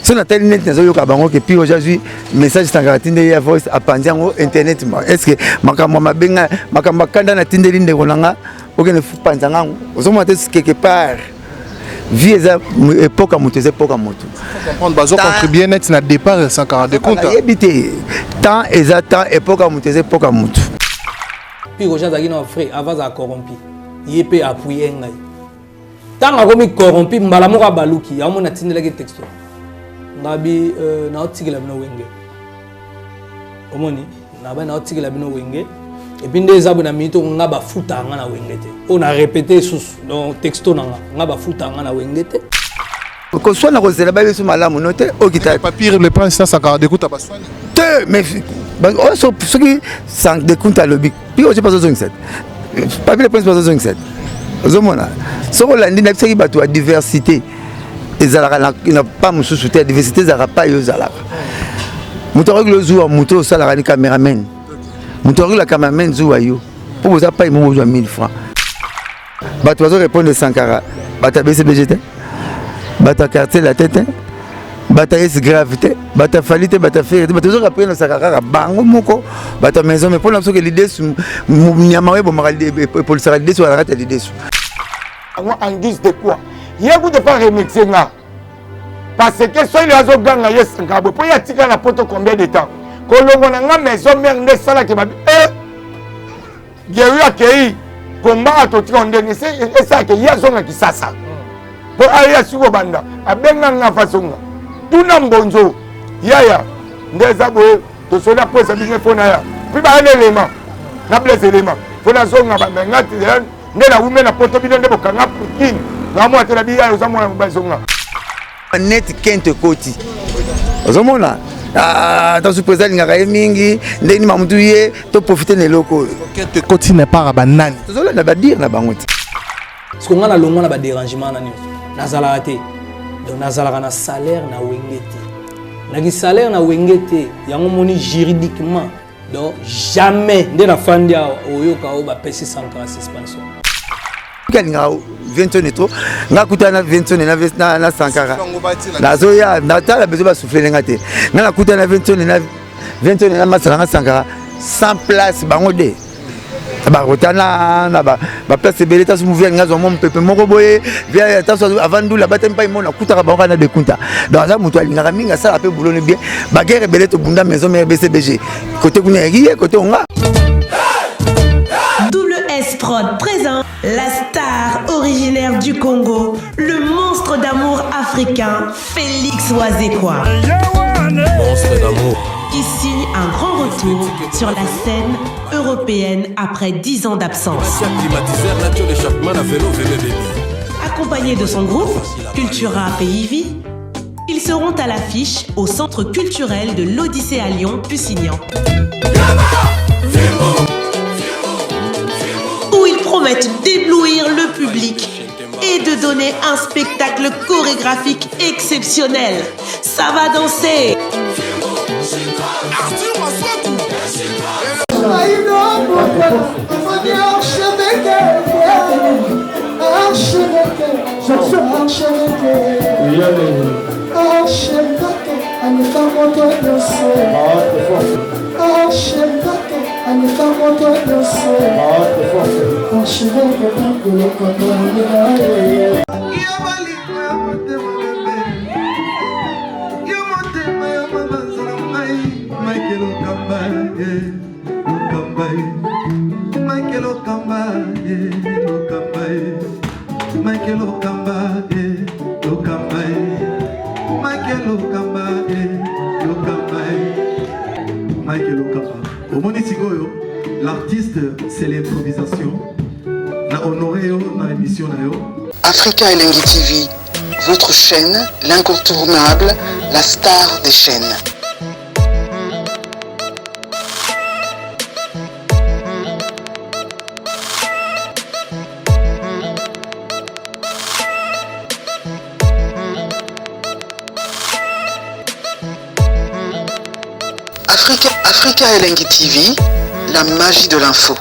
So natali neti nazoyoka bango ke pire azwi message Sankara atindeli ya voice, apanzi yango internet. Est ce que makambo ya mabe nga, makambo ya kanda natindeli ndeko na nga, okende panza ngango? Ozomona te, quelque part vie eza époque ya moto, eza époque ya moto. Bazo contribuer neti na départ ya Sankara de compte. Nayebi te, temps eza temps, époque ya moto eza époque ya moto. Puis Roger azalaki na frais avant azala corrompu, ye mpe appuye ngai. Ntango akomi corrompu, mbala moko abaluki yango. Moni atindelaki texto ngabi naotikela bino Wenge. Omoni, nabai naotikela bino Wenge. Et puis nde eza boye, na minute oyo nga bafuta nga na Wenge te. Oyo na répété lisusu, donc texto na nga, nga bafuta nga na Wenge te. Koswana, kozela bayebi so malamu no te, okita. Papier le Prince na Sankara Dekuta baswani. Te, mais oyo soki Dekunta alobi, pi oyo bazozongisa te, Papier le Prince bazozongisa te. Ozomona, soki olandi, nayebisaki bato ya diversité ezalaka na pa mosusu te. Ya diversité ezalaka pa yo ozalaka moto akoki lozuwa moto oyo osalaka ni cameraman, moto akoki la cameraman zuwa yo mpo boza pai moko, ozwa 1000 francs. Bato bazo répondre Sankara, bato ya BCBG te, bato ya Quartier Latin te, bato ya S Grave te, bato ya Fally te, bato ya Ferre te. Bato bazo répondre Sankara kaka bango moko, bato ya maison. Mais mpona soki lidesu, nyama oyo ebomaka, epolisaka lidesu na kati ya lidesu. Yango en guise de quoi ye kuta pa remercier nga? Parce que soki azoganga ye Sankara boye, mpo ye atika na Poto combien de temps? Kolongwa na nga maison mère nde esalaki babi e Geru akei komba atotika ndenge esalaki ye azonga Kisasa mpo aya sikoyo kobanda abenga nga fasonga tuna mbonzo yaya nde eza boye. Tosoli aposa biso mpo na ya mpe baya na elema na Blaise elema mpo nazonga bamenga nde nawume na Poto. Bino nde bokanga kini nga mwana te na biya, oza mwana mobali, zonga. Net kente ekoti, ozomona tasu président alingaka ye mingi ndenge nini mamutu ye toprofite na eloko oyo. Kente ekoti na part ya banani? Tozolanda badire na bango te. Parce que nga nalongwa na badérangement na nyonso, nazalaka te. Donc nazalaka na salaire na Wenge te, naki salaire na Wenge te. Yango moni juridiquement, donc jamais nde nafandi awa oyoka oyo bapesi Sankara suspension. Alingaka Vincent to nga kutana na Vincent na Sankara, nazoya natala bezo basouffle nga te. Nga nakutana na Vincent, na Vincent na masala nga Sankara sans place, bango de bakotana na baplace ebele. Taso movi alinga azwa mwa mopepe moko boye, taso avandula batami mpai mona akutaka bango kaka na Dekunta. Donc aza moto alingaka mingi, asala mpe boulot bien. Baguerre ebele tobunda maison mère, BCBG, kote kuna yaki ye kote onga. WS Prod présente la star originaire du Congo, le monstre d'amour africain, Félix Wazekwa. Monstre d'amour. Qui signe un grand retour sur la scène européenne après 10 ans d'absence. Accompagné de son groupe, Cultura Pays ils seront à l'affiche au centre culturel de l'Odyssée à Lyon, Pusignan, où ils promettent d'éblouir le public et de donner un spectacle chorégraphique exceptionnel. Ça va danser! Michael Okamba, Okamba, Michael Okamba, Okamba, Michael Okamba, Okamba, Michael Okamba. Omoni sikoyo, l'artiste, c'est l'improvisation. Na honoré yo na émission na yo. Africa Elengi TV, votre chaîne, l'incontournable, la star des chaînes. Africa, Africa Elengi TV, la magie de l'info.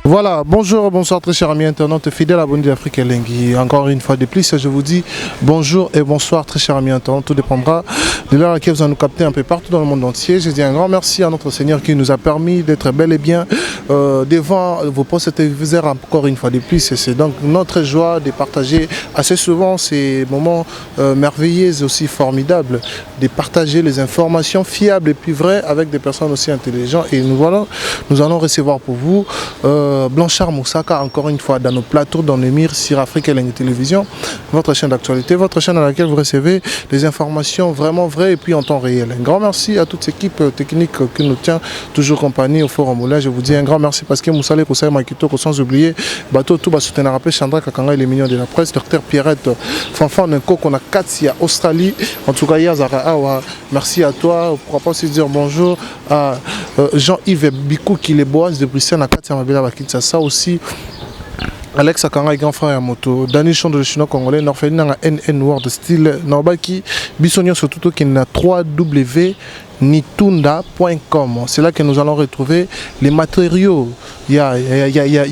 Voilà, bonjour, bonsoir très chers amis internautes fidèles abonnés d'Afrique Elengi. Encore une fois de plus, je vous dis bonjour et bonsoir très chers amis internautes. Tout dépendra de l'heure à laquelle vous allez nous capter un peu partout dans le monde entier. Je dis un grand merci à notre Seigneur qui nous a permis d'être bel et bien euh, devant vos postes téléviseurs encore une fois de plus. C'est donc notre joie de partager assez souvent ces moments euh, merveilleux et aussi formidables, de partager les informations fiables et plus vraies avec des personnes aussi intelligentes. Et nous voilà, nous allons recevoir pour vous euh, Blanchard Moussaka encore une fois dans nos plateaux, dans les murs sur Afrique Elengi Télévision, votre chaîne d'actualité, votre chaîne à laquelle vous recevez des informations vraiment vraies et puis en temps réel. Un grand merci à toute équipe euh, technique qui nous tient toujours compagnie au Forum Moulin. Je vous dis un grand merci parce que Moussa Kosai Makito, sans oublier Bateau tout soutenir rappelé Chandra Kakanga et les millions de la presse, Docteur Pierrette Fanfan Nkoko na kati ya Australie. En tout cas, Yazara Awa, merci à toi. Pourquoi pas aussi dire bonjour à euh, Jean-Yves Bikou qui les boise de Bruxelles na kati ya Mabela ba Kinshasa aussi. Alex Akanga grand frère ya moto Dani Chondre le chinois congolais Norfelina nanga NN World Style Nobaki biso nyonso tout tokende na 3W nitunda.com c'est là que nous allons retrouver les matériaux ya ya ya ya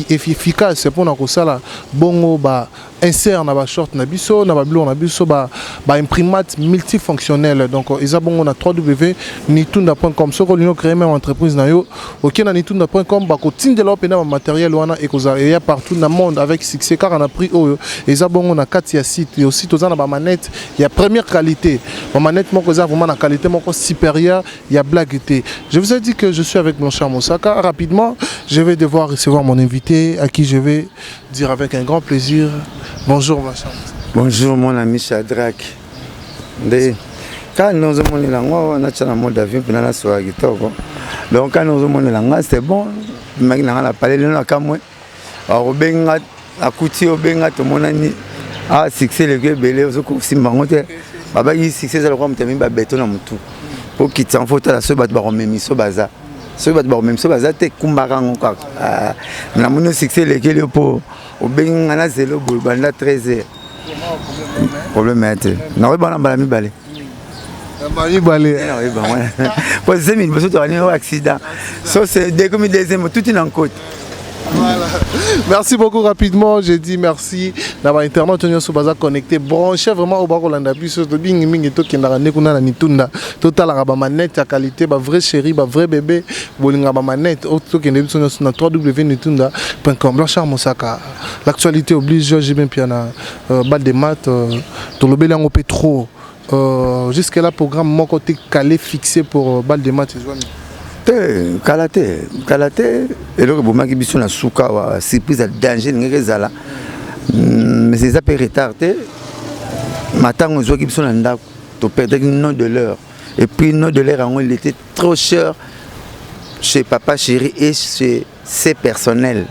efficace mpona kosala bongo ba insert na ba short na biso na ba biloko na biso ba ba imprimante multifonctionnelle donc eza bongo na www.nitunda.com soki olingi ocréer même entreprise na yo oke na nitunda.com bakotindela yo mpena ba matériel wana ekozala eya partout na monde avec succès kaka na prix oyo eza bongo na kati ya site et aussi toza na ba manette ya première qualité ba manette moko eza vraiment na qualité moko supérieure ya blague te. Je vous ai dit que je suis avec Blanchard Mosaka. Rapidement, je vais devoir recevoir mon invité à qui je vais dire avec un grand plaisir bonjour Blanchard. Bonjour mon ami Shadrach. Nde kaka nde ozomonela yango awa natya na mode avion mpena nasola kitoko donc kaka nde ozomonela nga c'est bon bimaki na nga na palais lelo nakamwe akobenga akuti obenga tomonani ah succès eleki ebele ozokosimba yango te babaki succès eza lokola moto amemi babeto na motu po kitisa yango fo otala soki bato bakomemiso baza soki bato bakomemiso baza te kumbaka yango kaka ah, namoni succès elekeli yo mpo obengi nga na zelo boye banda 13 heures problème ya te nakoyeba wana mbala mibale mbala mibale nakoyeba wana po zemi liboso tokani accident so c'est dekomi deuxième tuti na nkota Voilà. Merci beaucoup rapidement. J'ai dit merci. Na internet nyonso baza connecté, branché vraiment au bakolanda biso to bingi mingi to kendaka nde kuna na mitunda. To talaka ba manette ya qualité, ba vrai chéri, ba vrai bébé, bolinga ba manette. To kende biso nyonso na www.nitunda.com. Blanchard Mosaka. L'actualité oblige JB Mpiana euh, balle de maths euh, tolobeli yango mpe trop euh, jusque là programme moko te calé fixé pour euh, balle de maths ezwami te kala te kala te eloko ebomaki biso na suka wa surprise ya danger elingaki ezala mm, mais eza mpe retard te matango ezwaki biso na ndako toperdaki non de l'heure et puis non de l'heure yango il était trop cher chez papa chéri et chez ses personnels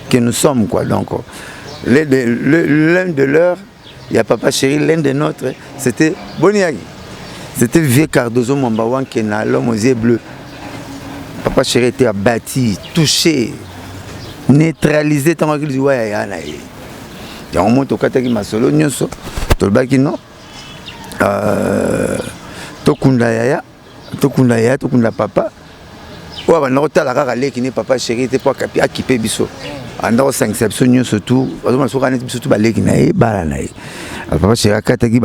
que nous sommes quoi donc l'un de, de leurs il y a papa chéri l'un de nôtres c'était Boniaki c'était vieux Cardozo Mwamba Wankena l'homme aux yeux bleus papa chéri était abattu touché neutralisé ntango akili liwa ya ya na ye yango moi tokataki masolo nyonso tolobaki non euh, tokunda yaya tokunda yaya tokunda papa oyo abanda kotala kaka leki ne papa chéri te mpo akipe biso anda kosangisa biso nyonso tu azomona soki neti biso tu baleki na ye bala na ye papa chéri akataki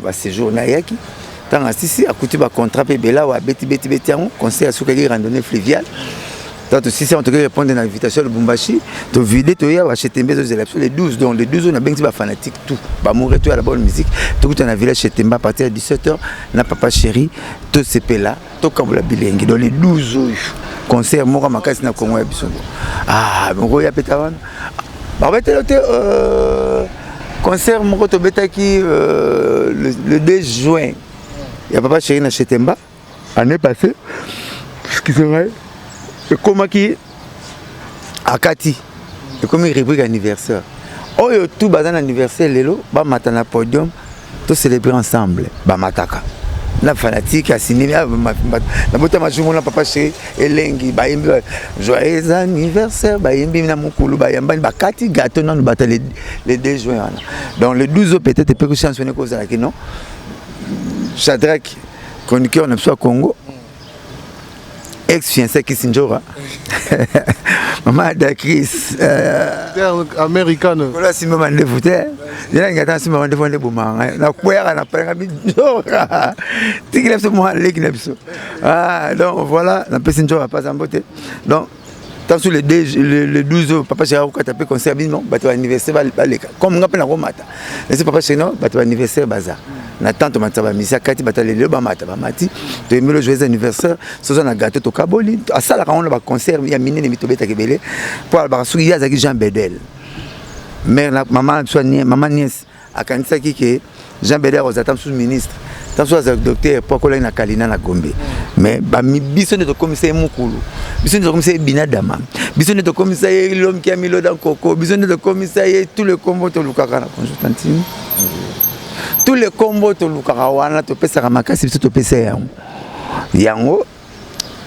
baséjour na ayaki ntango asisi akuti bacontrat mpe ebele awa abeti beti beti yango conseil asukaki randonnée fluviale Tant tosisi yango toki répondre na invitation ya Lubumbashi tovide toya bachetembe ezozela biso le 12 donc le 12 oyo nabengisi bafanatique tout bamoure tout ya la bonne musique tokuta na village chetemba à partir ya 17 heures na papa chéri tosepela tokabola bilengi donc le 12 oyo concert moko makasi na kongo ya biso ah okoya peta wana bakobetela te euh, concert moko tobetaki euh, le, le 2 juin ya papa chéri na chetemba année passée excusez ngai ekomaki akati ekomi rubrique anniversaire oyo tout baza na anniversaire lelo bamata na podium to célébrer ensemble bamataka na fanatique asini ah, nabotama jour mona papa chéri elengi bayembi joyeux anniversaire bayembi na mokulu bayambani bakati gâteau nanu bata le 2 juin wana donc le 12 peut-être epe chance wana ekozalaki non Shadrach chroniqueur na biso ya Congo. Ex fiancé Kisinjora. Mama da Chris. Euh, Americano. Kola simba mandefu te. Yena ngata simba mandefu nde bomanga. Na kweyaka na palenga binjora. Tikila biso mwa leki na biso. Ah donc voilà, na pesi njora pas mbote. Donc tant sur le, le, le 12 papa chéri akokata mpe concert bino bato ya anniversaire baleka comme nga mpe nakomata esi papa chéri no bato ya anniversaire baza na temps tomatisa bamisi akati bato lelo bamata bamati toyembi lo joyeux anniversaire soza na gâteau tokaboli asalaka yango na baconcert ya minene mitobetaka ebele mpo alobaka soki ye azalaki Jean Bedel mare na mama biso mama nièce akanisaki ke Jean Bedel akozala ta mosusu ministre ta mosusu azala docteur mpo akolaki na Kalina na Gombe mais biso nde tokomisa ye mokulu biso nde tokomisa ye binadama biso nde tokomisa ye l'homme qui a mis l'eau dans coco biso nde tokomisa ye tout le kombo tolukaka na bonjour tantine tous les kombo tolukaka wana topesaka makasi biso topesa yango yango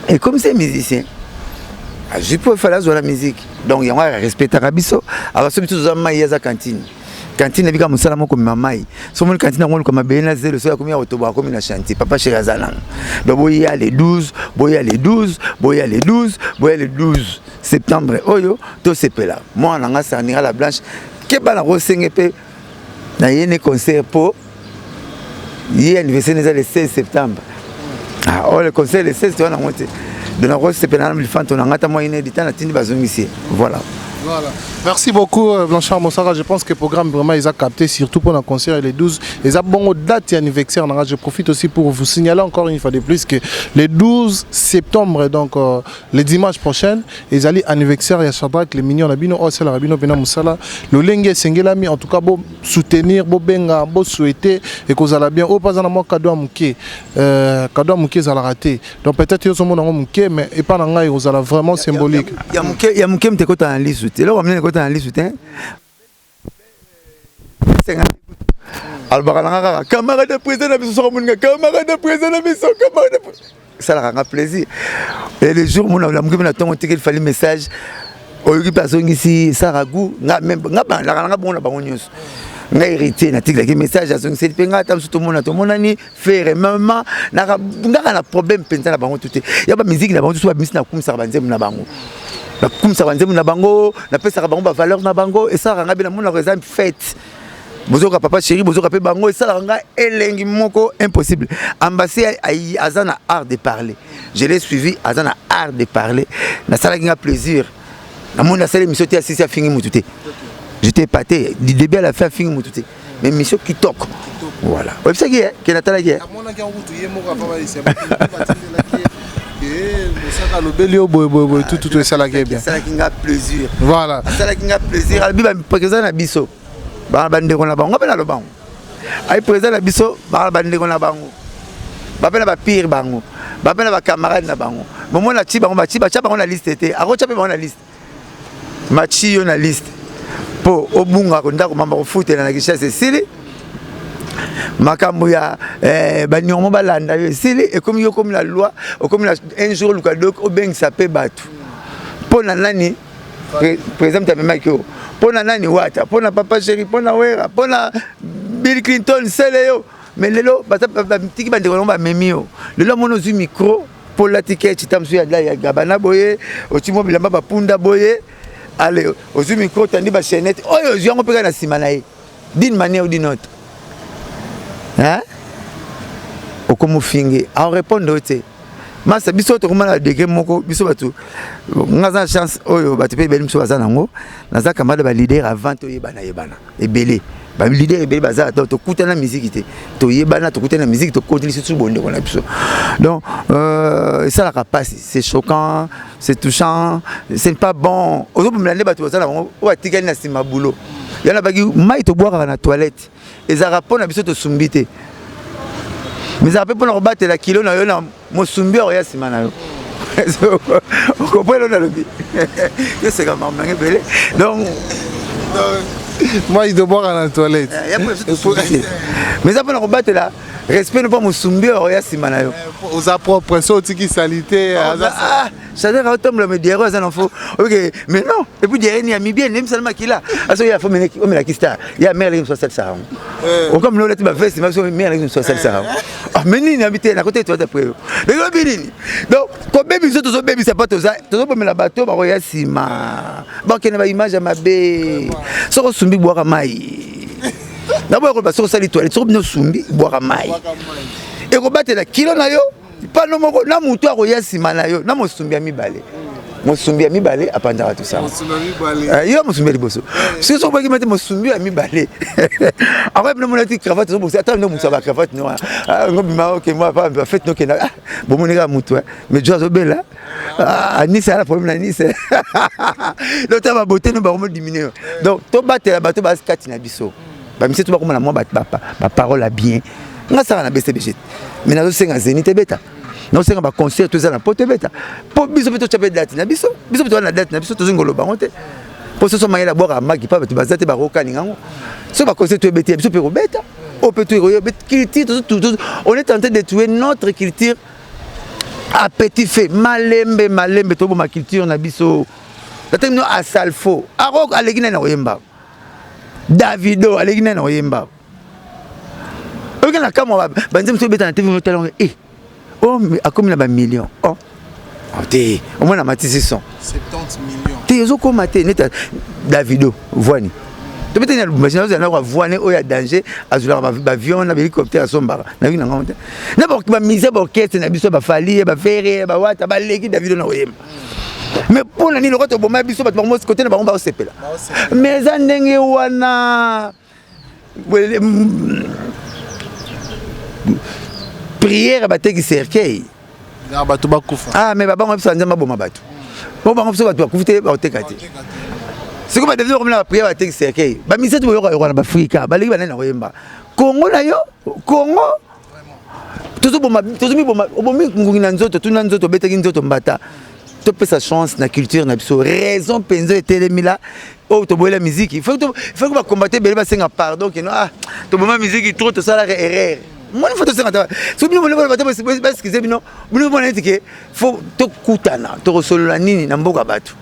ekomisa ye musicien azwi mpo efale azwa na musique donc yango arespectaka biso abaso biso toza mai ye aza cantine cantine ebika mosala moko komema mai so omoni cantine yango oluka mabele na zelo soki akomi ya kotoboka akomi na chantier papa chéri aza nano donc boya le 12 boya le 12 boya le 12 boya le 12 septembre oyo tosepela mwana na nga sarnira la blanche keba na kosenge mpe na ye ne concert mpo ye anniversaire eza le 16 septembre ah, oyo oh, le concert le 16 toza nango te donc nakosepela na lifanto na ngai ata mwa inedita natindi bazongisi ye voilà. Voilà. Merci beaucoup euh, Blanchard Mossara. Je pense que le programme vraiment ils a capté, surtout pour le concert les 12. Ils ont bon date et anniversaire. Je profite aussi pour vous signaler encore une fois de plus que le 12 septembre, donc euh, le dimanche prochain, ezali anniversaire ya Shadrack le mignon na bino oyo asalaka bino mpena mosala lolenge esengelami en tout cas bo soutenir bobenga bo souhaiter ekozala bien oyo mpe aza na mwa cadeau ya moke euh, cadeau ya moke ezalaka te donc peut-être yo ozomona yango moke mais epa na ngai ekozala vraiment symbolique ya moke ya moke moto ekota na lisu te eloko minene ekota na lisu te alobaka na nga kaka camarade président na biso soko moninga camarade président na biso camarade esalaka nga plaisir et le jour mona olamuki mpe na ntongo tikeli fali message oyoki mpe azongisi esalaka gout nga bandaka nanga bongo na bango nyonso nga héritier natikelaki message azongiseli mpe nga ata mosusu tomona tomonani fere mama ngaka na problème mpenza na bango tu te ya bamiziki na bango tusu babimisi nakumisaka banzembo na bango nakumisaka banzembo na bango napesaka bango bavaleur na bango esalaka nga mpe namonaka eza fete bozoka papa chéri bozoka mpe bango esalaka nga elengi moko impossible ambassé aza na art de parler je l'ai suivi aza na art de parler nasalaki nga plaisir namoni asali émission te asisi afingi motu te j'étais épaté du début à la fin afingi motu te mais mission kitoko voilà oyebisaki ye ke natalaki ye mosaka alobeli yo boye boye boye tututu esalaki ye bien esalaki nga plaisir voilà asalaki nga plaisir alobi baprésident na biso bana bandeko na bango mpe naloba yango ayi président na biso bana bandeko na bango bape na bapire bango bape na bacamarade na bango bomona ti bango bati batya bango na liste te akotya mpe bango na liste machi yo na liste mpo obunga ndako mamba kofutela na Kinshasa esili makambo ya eh, baniongo balanda yo esili ekomi yo okomi na loi okomi na un jour oluka dok obengisa mpe bato mpo na nani président moto amemaki yo mpo na nani wata mpo na papa chéri mpo na wera mpo na bill clinton sele yo mais lelo batiki bandeko nango bamemi yo lelo amoni ozwi micro mpo olati kechi ta mosusu ya gabana boye oti mwa bilamba bapunda boye ale ozwi micro otandi bachaînette oyo ozwi yango mpe kaka na nsima na ye d'une manière ou d'une autre hein okomi ofinge aorépondre yo te masa biso tokoma na degré moko biso bato nga aza na chance oyo bato mpe ebele biso baza nango naza camarade ba leader avant toyebana yebana ebele ba leader ebele baza donc tokutana musique te toyebana tokutana musique tokoti lisusu bondeko na biso donc euh, esalaka mpasi c'est choquant c'est touchant c'est pas bon ozobomela nde bato baza na bango oyo batikali na nsima boulot yana baki mai tobwakaka na toilette ezalaka mpo na biso tosumbi te mais ezalaka mpe mpo na kobatela kilo na yo na mosumbi akoya nsima na yo okopo elo nalobi yoseka makambo nanga ebele donc mai tobwaka na toilette eh, mais eza mpo na kobatela respect no mpo mosumbi oyo akoya nsima na yo eh. Oza propre, so otiki salite. Ah, Chaleur aotambola mais diarrhée aza na fo. OK, mais non, et puis diarrhée ni ami bien, nem salama kila. Aso ya fo mene omelaki star. Ya mère leki so salisa yango. Okomi no lati ba veste, ma so mère leki so salisa yango. Ah, mais nini abi te na côté toi après. Lelo bi nini? Donc, kobebi biso tozobebisa mpo toza tozobomela bato bakoya nsima bakende ba image ya mabe. Soki osumbi bwaka mai. Naboya koloba soki osali toilette, soki bino osumbi bwaka mai. Ekobatela kilo na yo pano moko na motu akoya nsima na yo na mosumbi ya mibale. Mosumbi ya mibale apanzaka tosala yo mosumbi ya liboso. Soki soki obaki mate mosumbi ya mibale akoya bino mona ti cravate ozobongisa ata bino mosu ya bacravate no ngobima oke mwa bafete nokenda bomoni kaka motu mais jo azobela Nice ala problème na Nice donc ta babote no bakomo diminuer. Donc tobatela bato basi kati na biso bamisie to bakoma na mwa baparole ya bien. Nga saka na BCBG mais nazosenga Zénith ebeta, nazosenga baconcert to eza na poto ebeta mpo biso mpe totya mpe date na biso. Biso mpe toza na date na biso, tozongi koloba yango te mpo soso mayele abwaka maki mpa bato baza te bakokaninga yango. So baconcert to ebeti ya biso mpe kobeta oyo mpe to culture, on est en train de tuer notre culture à petit fait, malembe malembe toboma culture na biso. Nataki bino Asalfo ako aleki nani na koyemba, Davido aleki nani na koyemba. Oyoki na kamwa banzembo so obeta na TV otala yango eh oh akomi na bamillion oh te omona matisi son 70 millions te ezokóma te neti Davido voini tobete na Lubumbashi nazozala nako avoine oyo ya danger azwelaka bavion na bahélicoptère asombaka nayoki na ngango te na bamusicien baorchestre na biso baFally, baFerre, bawata baleki Davido na koyemba. Mais mpo na nini lokola toboma biso bato bango kote na bango baosepela? Mais eza ndenge wana prière bateki cercueil. Bato bakufa. Ah, mais babango biso Nzambe aboma bato po bango biso bato bakufi te baoteka te. Sikoyo baDavido bakomi na baprière bateki cercueil. Bamusicien to boyoka yoka na baAfrika baleki banani na koyemba? Kongo na yo Kongo tozoboma, tozomiboma. Obomi ngungi na nzoto, tuna nzoto obetaki nzoto mbata. Topesa chance na culture na biso. Raison mpenza etelemi la oyo toboyela musique, il faut que bacombattants ebele basenga pardon keno ah toboma musique trop, tosalaka erreur. Moni faut tosenga ta soki bino bino bato baexcuse bino bino mona neti ke faut tokutana tokosolola nini na mboka bato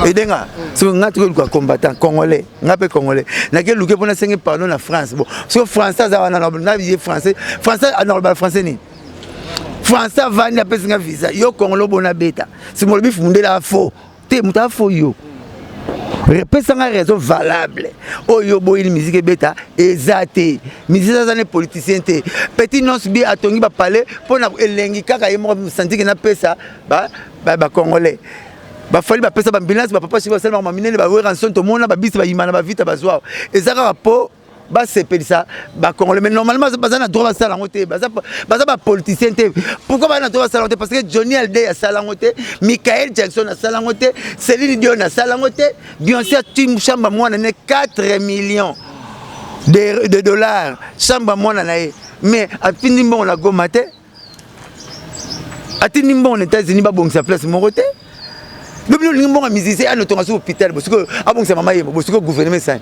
edenga. Soki nga tokoki luka combattant congolais, nga mpe congolais nake luke mpo nasenge pardon na France. Bon, soki français aza wana na ye français, français nakoloba français nini? Français avandi apesi nga visa, yo congolais obona beta sima olobi fundela afo te moto afo yo pesanga raison valable oyo boyini musique ebeta eza te. Musicien aza ne politicien te. Petit nonce bi atongi bapale mpo na elengi kaka ye moko santike napesa bacongolais. BaFally bapesa baambulance, bapapa chéri basalamaka maminene, baWerrason tomona babisi bayima na bavita bazwa eza kaka mpo basepelisa bacongolais. Mais normalement baza na droit basala yango te, baza bapoliticien te. Pourquoi baza na droit basala yango te? Parce que Johnny Hallyday asala yango te, Michael Jackson asala yango te, Céline Dion asala yango te. Beyoncé ati chambre mwana ne 4 millions de dollars chambre mwana na ye, mais atindi mbongo na Goma te, atindi mbongo na États-Unis babongisa place moko te. Lobi olingi mbongo ya musicien anotonga soki hôpital bosikoyo abongisa mama yemo bosikoyo gouvernement esani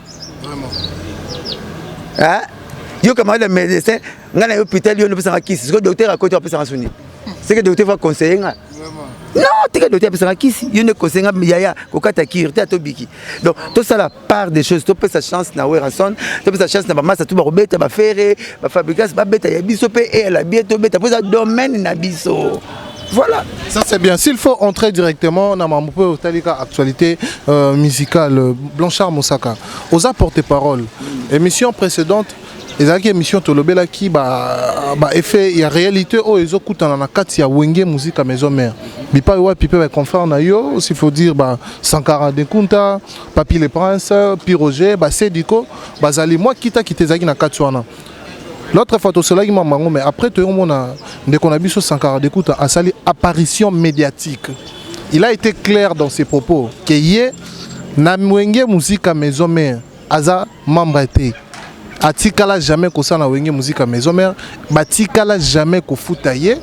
yo camarade ya médecin ngai na ye hôpital yo nopesanga kisi sikoyo docteur akoti apesanga suni seke docteur va conseiller nga non tika docteur apesanga kisi yo nde conseiller nga yaya kokata cure te atobiki. Donc tosala part des choses, topesa chance na Werrason, topesa chance na bamasa tu bakobeta, baFerre, baFabregas babeta ya biso mpe eyala bien tobeta mpo eza domaine na biso. Voilà. Ça c'est bien. S'il faut entrer directement dans ma talika actualité musicale, Blanchard Mosaka, aux porte-parole. Émission précédente, ezalaki émission tolobelaki ba effet ya réalité oyo ezokutana na kati ya Wenge Musica Maison Mère, bipai wapi mpe baconfrère na yo, s'il faut dire ba Sankara Dekunta, Papi le Prince, Piroger, basediko bazali mwa kitakita ezalaki na kati wana. L'autre fois tosolaki mwa bango, mais après toyomona ndeko na biso Sankara Dekunta asali apparition médiatique. Il a été clair dans ses propos ke ye na Wenge Musica Maison Mère aza membre te, atikala jamais kosala na Wenge Musica Maison Mère, batikala jamais kofuta ye.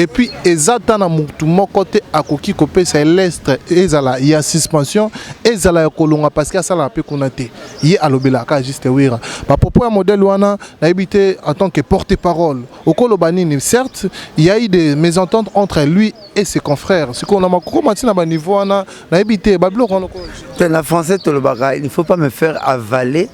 Et puis eza ta na mutu moko te akoki kopesa ye lestre ezala ya suspension ezala ya kolonga parce que asalaka mpe kuna te. Ye alobelaka juste Wera. Ba propos ya modèle wana nayebi te en tant que porte-parole okoloba nini? Certes, il y a eu des mésententes entre lui et ses confrères. Sikoyo na makokoma ntina ba niveau wana nayebi te ba biloko wana. Te na français tolobaka, il ne faut pas me faire avaler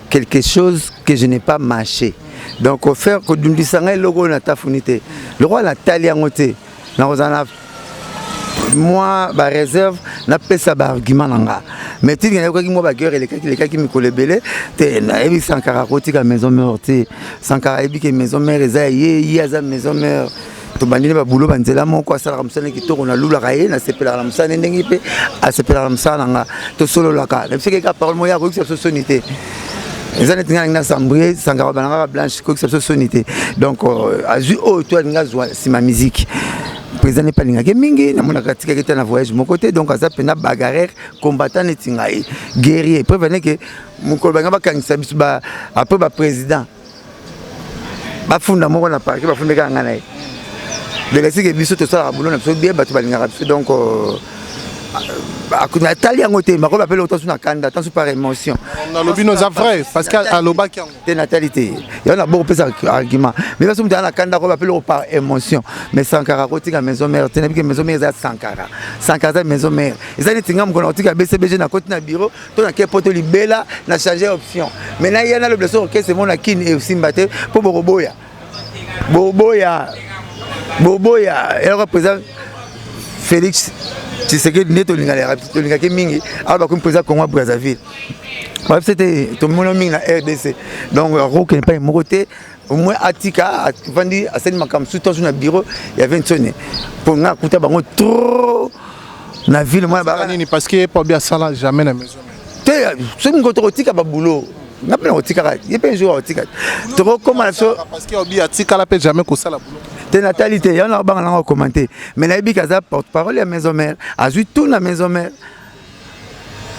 quelque chose que je n'ai pas mâché. Donc kofaire kodundisa ngai eloko oyo natafuni te, lokola natali yango te, nakozala na mwa baréserve napesa baargument na nga. Mais tiki nayokaki mwa baguerre elekaki elekaki mikolo ebele te. Nayebi Sankara akotika Maison Mère te. Sankara ayebi ke Maison Mère eza ye, ye aza Maison Mère. Tobandini babulo banzela moko, asalaka mosala kitoko, nalulaka ye, nasepelaka na mosala ndenge mpe asepelaka na mosala na nga. Tosololaka na biso keka parole moko ya koyokisa biso soni te. Eza neti ngai nalingi nasambrie Sankara banangaka blanche, koyokisa biso soni te. Donc azwi oyo to alingi azwa nsima musique. Président nepe alingaki mingi, namonaka atikaki te na voyage moko te. Donc aza mpena bagarreur, combattant neti ngai, guerrier. Preuve neke mokolo banga bakangisa biso après baprésident bafunda moko na parke, bafundeka nga na ye. Donc esike biso tosalaka boulot na biso bien, bato balingaka biso. Donc natali yango te, makomi apele otasu na kanda, tasu par émotion. Nalobi no eza vrai parce que alobaki yango. Te, natali te yango, na boko kopesa argument, mais baso moto aza na kanda ko bapele par émotion. Mais Sankara kotika Maison Mère te. Nabike Maison Mère eza Sankara, Sankara eza Maison Mère. Eza neti nga mokolo nakotika BCBG, nakoti na bureau to nake poto libela na change option. Mais naya nalobela so orchestre mo na Kini esimba te, mpo bokoboya, boboya, boboya. Eloko président Félix Tshisekedi nde tolingaki mingi awa, bakomi président Congo Brazzaville, babisa te tomona mingi na RDC. Donc akokende epai moko te. Au moins atika avandi, asali makambo mosusu tozu na bureau ya Vensone, mpo nga akuta bango trop na ville mwana nini, parce que Pabi asala jamais na Maison. Te, soki ngo tokotika babulo, nga mpe nakotikaka ye mpe jour akotika, tokokóma na biso. Parce que Obi atikala mpe jamais kosala boulot. Te, natali te yango, nakobanga nanga kokomante. Mais nayebi ke aza porte parole ya Maison Mère, azwi tout na Maison Mère.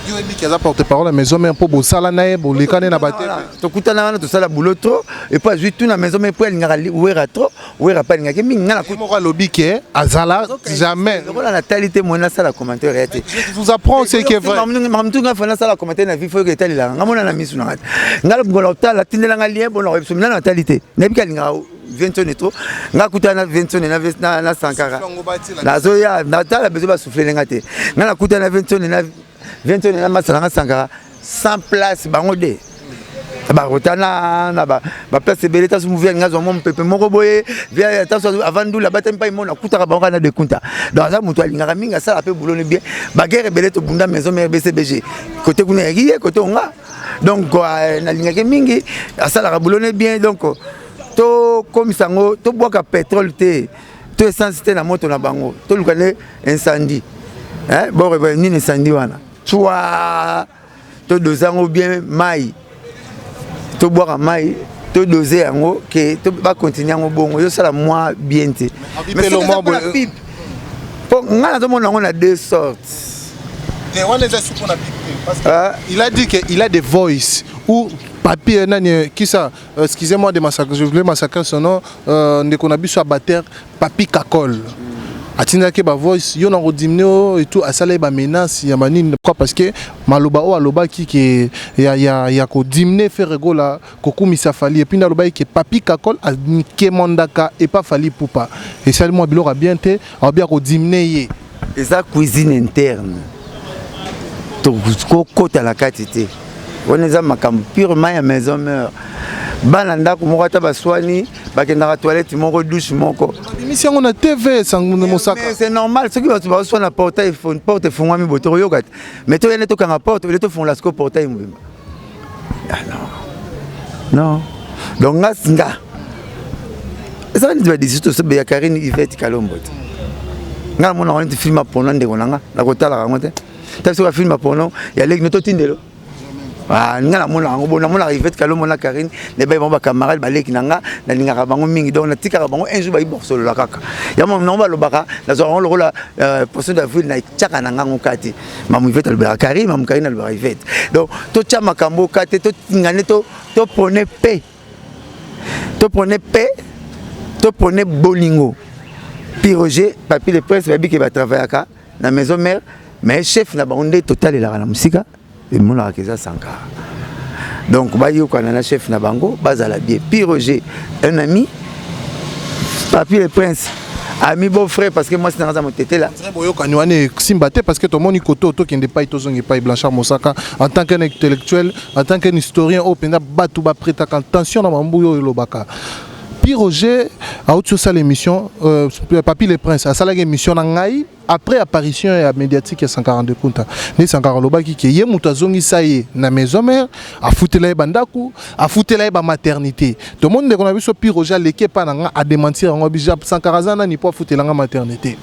Yo oyebi ke aza porte parole ya Maison Mère mpo bosala na ye, bolekani na bate? Tokutana wana, tosala boulot trop. Et puis azwi tout na Maison Mère mpo alingaka Wera trop, Wera mpe alingaki mingi nga. Moko alobi ke azala jamais. Lokola natali te, moye nasala commentaire ya te. Je vous apprends ce qui est vrai. Makambo nga fa nasala commentaire na vie, faut etalelaka nga mona na misu na nga te. Nga ngola otala, tindelanga lien bona koyebiso mina. Natali te, nayebi ke alingaka Vincent trop. Nga kutana na Vincent na Sankara, nazoya natala bezo basouffle nga te. Nga nakutana na Vincent, na Vincent, na masala nga Sankara sans place, bango de bakotana na baplace ebele. Taso movi alinga azwa mwa mopepe moko boye, taso avant ndula batami mpai mona akutaka bango kaka na Dekunta. Donc aza moto alingaka mingi, asala mpe boulot bien. Baguerre ebele tobunda Maison Mère, BCBG, côté kuna yaki ye, côté onga. Donc nalingaki mingi, asalaka boulot ne bien. Donc tokomisa yango, tobwaka pétrole te to essence te na moto na bango, toluka nde incendie bor nini, incendie wana twa todose yango bien mai, tobwaka mai, todose yango ke bakontinue yango bongo, ezosala mwa bien te. Pipe mpo ngai nazomona yango na deux sortes. Il a dit qu'il a des voices où papier nani qui ça, excusez-moi de massacrer, je voulais massacrer son nom, ndeko na biso abater Papi Kakol atindaki bavoice yo na kodimine oyo et tout, asala ye bamenace ya banini. Pourquoi? Parce que maloba oyo alobaki ke ya kodimine Ferre Gola, kokumisa Fally, et puis nde alobaki ke Papi Kakol akemandaka epa Fally Ipupa, esali mwa biloko ya bien te, alobi ya kodimine ye. Eza cuisine interne, tokokota na kati te. Wana eza makambo purement ya Maison Mère. Bana ndako moko, ata baswani, bakendaka toilette moko, douche moko. Babimisi yango na TV sango mosaka. C'est normal, soki bato bazoswana, portail, porte efungwami boye, tokoyoka te. Mais toyende tokanga porte ole, tofungola siko portail mobimba. Ah non, non. Donc nga eza neti badisi tosobe ya Karine Ivete Kalombo te. Nga namona yango neti film ya porno. Ndeko na nga, nakotalaka yango te. Ta biso bafilm ya porno ya leki no totindelo. Nga namona yango bo, namonaka Ivete Kalombo na Karine nebai, bango bacamarade, baleki na nga, nalingaka bango mingi. Donc natikaka bango, un jour bayi bosolola kaka yango nango balobaka, nazwaka yango lokola poisson d'avril, natiaka na ngango kati. Mamu Ivete alobelaka Karine, mamu Karine alobelaka Ivete. Donc totya makambo kati, totinga nde toprone pe, toprone pe, toprone bolingo. Pi Roger, Papi le Prince bayebi ke batravaillaka na maison mère, mais chef na bango nde totalelaka na mosika, emonaka eza Sankara. Donc bayokana na chef na bango, bazala bien. Pi Roger, un ami, Papi le Prince, ami beau frère, parce que moi c'est dans motetela. Boyokani wana esimba te parce que tomoni koto tokende epai tozonga epai. Blanchard Mosaka, en tant qu'un intellectuel, en tant qu'un historien oyo mpenza bato baprêtaka attention na mambu oyo elobaka, Pi Roger auti osala émission, Papi le Prince asalaki émission na ngai après apparition ya médiatique ya 142 Kunta. Nde Sankara alobaki ke ye moto azongisa ye na maison mère, afutela ye bandako, afutela ye bamaternité. Tomoni ndeko na biso Pi Roger aleki epai na nga, adémentir yango bija. Sankara aza nani mpo afutela nga maternité?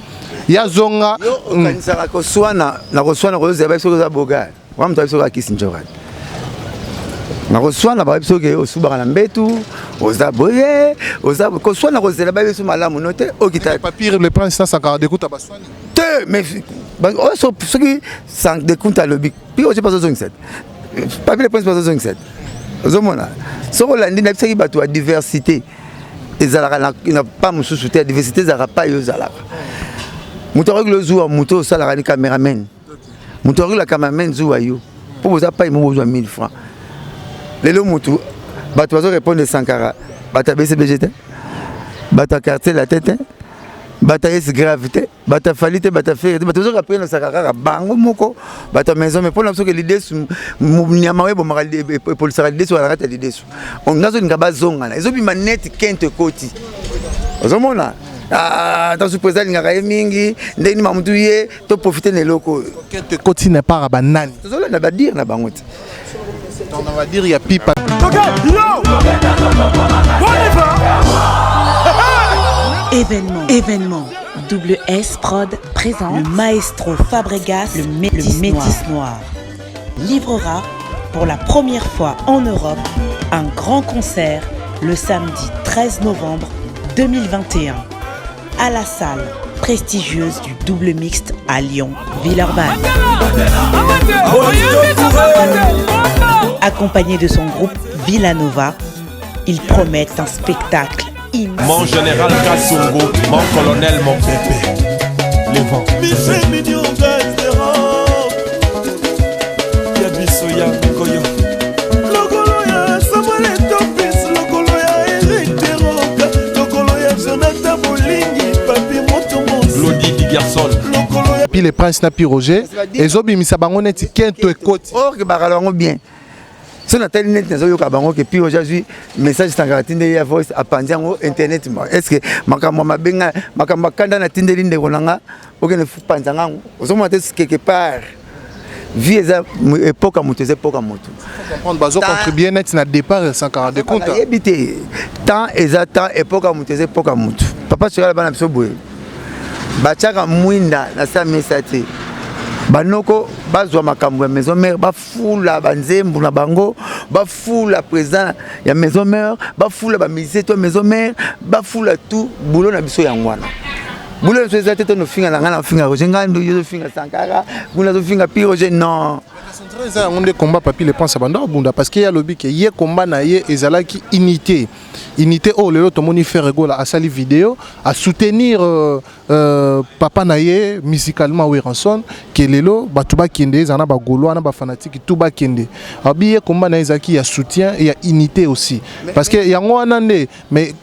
Ya zonga. Yo okanisaka koswana na koswana, kozela biso oza bogar wana, moto biso akisi njoka na koswana, bayebi soki osubaka na mbetu, oza boye, oza koswana, kozela bayebi biso malamu no te okita. Papi le Prince na Sankara dekuta baswani. Te, mais soki dekunta alobi, pi oje bazozongisa te, Papi le Prince bazozongisa te. Ozomona, soki olandi, nayebisaki bato ya diversité ezalaka na pa mosusu te. Ya diversité ezalaka pa yo ozalaka moto akoki lozuwa moto osalaka ni cameraman, moto akoki la cameraman zuwa yo mpo boza pai mo bozwa 1000 francs. Lelo motu bato bazo répondre Sankara, bato ya BCBG te, bato ya Quartier Latin te, bato ya Es Grave te, bato ya Fally te, bato ya Ferre te. Bato bazo répondre Sankara kaka bango moko, bato ya maison. Mais mpona soki lidesu, nyama oyo ebomaka, epolisaka lidesu na kati ya lidesu, nga azolinga bazongana, ezobima neti kente ekoti. Ozomona ntanso président alingaka ye mingi, ndenge nini mamutu ye toprofite na eloko oyo. Kente ekoti na part ya banani? Tozolanda badire na bango te. On va dire ya pipa. Événement, événement. Double S Prod présente le maestro Fabregas, le métis noir. Livrera pour la première fois en Europe un grand concert le samedi 13 novembre 2021 à la salle prestigieuse du Double Mixte à Lyon, Villeurbanne. Accompagné de son groupe Villanova, il promet un spectacle immense. Mon général Kassongo, mon colonel, mon bébé. Les vents. Michel Midionga Espérance ya biso ya koyo, lokolo ya Samuel Etopis, lokolo ya Erik Teroka, lokolo ya Jonathan Bolingi, Papi Moto. Glody Digerson. Lokolo ya Pi le Prince na Pi Roger ezobimisa bango neti kento ekoti. Or ke bakala bango bien. So natali neti nazoyoka bango ke Pi Roger azwi message Sankara atindeli ya voice, apanzi yango internet. Est ce que makambo ya mabe nga, makambo akanda natindeli ndeko na nga, okende panza ngango? Ozomona te, quelque part vie eza époque ya moto, eza époque ya moto. Comprendre, bazo contribuer neti na départ ya Sankara de compte. Nayebi te, temps eza temps, époque ya moto eza époque ya moto. Papa Sokala, bana biso boye batiaka mwinda na sa mesa te. Banoko bazwa makambo ya maison mère, bafula banzembo na bango, bafula président ya maison mère, bafula bamusicien to maison mère, bafula tout. Boulot na biso yango wana. Boulot na biso eza te tonofinga na ngai, na ofinga Roger Ngandu, yo ozofinga Sankara, kuna azofinga Pi Roger, non. Eza yango nde combat Papi le Prince abanda obunda, parce que ye alobi ke ye combat na ye ezalaki unité, unité oyo lelo tomoni Ferre Gola asali video asoutenir papa na ye musicalement Werrason, ke lelo bato bakende, ezala na bagaulois na bafanatike tout bakende. Abi ye combat na ye ezalaki ya soutien et ya unité aussi, parce que yango wana nde. Mais